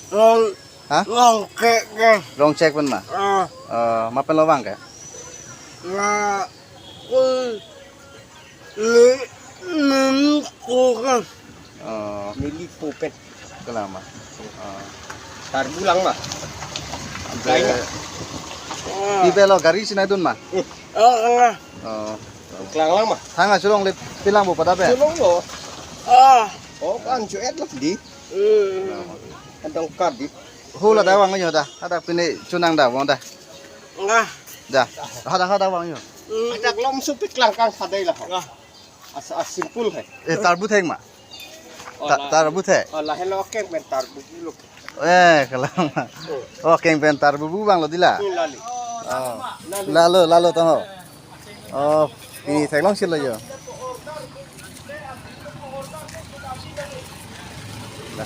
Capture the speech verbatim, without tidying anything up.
Rong, ha? Rong kek ke. Rong chek pen ma? Ah. Eh, ma pen lo vang ke? Na, kul, le, nem, ko ke. Oh. Neli po pen. Kelang ma? Oh. Tarbu lang ma. Be, lain ya? Ah. Ibe lo gari sinai dun ma? Hmm. Oh, kelang. Oh. Kelang lang ma? Thang a cholong le pilang bo pada pe? Cholonglo. Ah. Oh, kan chu et lak di. Hmm. Adong kar di. Ho la da vang yo da. Ada pine chunang da vang da. Nga. Da. Hada hada vang yo. Hmm. Ajak lom su pik lang kang sadai la. Nga. As, as simple hai. Eh, tarbu thek ma? Oh, ta-, la. Tarbu thek? Oh, lahelo keng pen tarbu lo. Eh, kelang ma? Oh. Oh, keng pen tarbu bu vang lo di la? Hmm, lali. Oh. Lali. Lalo, lalo tong ho. Oh, pini theklong si lo yo. La.